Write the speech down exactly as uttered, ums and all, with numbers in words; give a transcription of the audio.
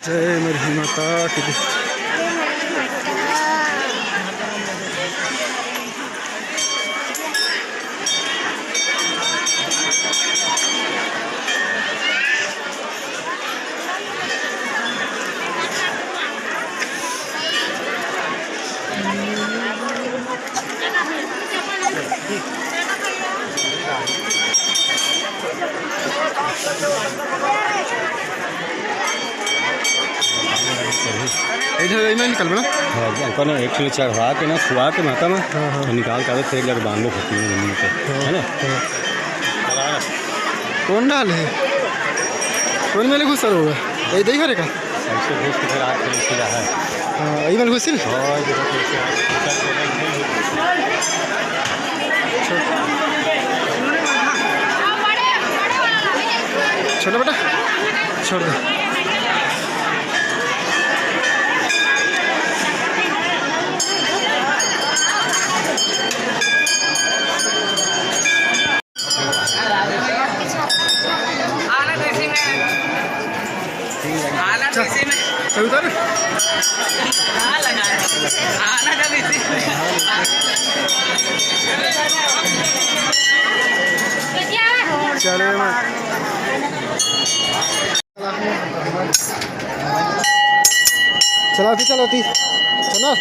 जय मरही माता की। इधर इधर निकल बना। हाँ, अपन एक ठो चढ़वा के ना, खुआ के माता में, हाँ, हाँ। तो निकाल के आते, फिर एक जगह बांधो होती है जमीन पे, हाँ, है ना? हाँ। कौन डाल है? कौन मेले घुस होगा? ये दही हरे का? ऐसे घुस के फिर आके सीधा है। हाँ, ये मेले घुसिल? हाँ, ये देखो कैसे है। छोटा बेटा, छोड़ दे। आना तो इसी में। आना तो इसी में। चल उतर। कहाँ लगा है? आना तो इसी में। चले मत। चलाती चलाती चला।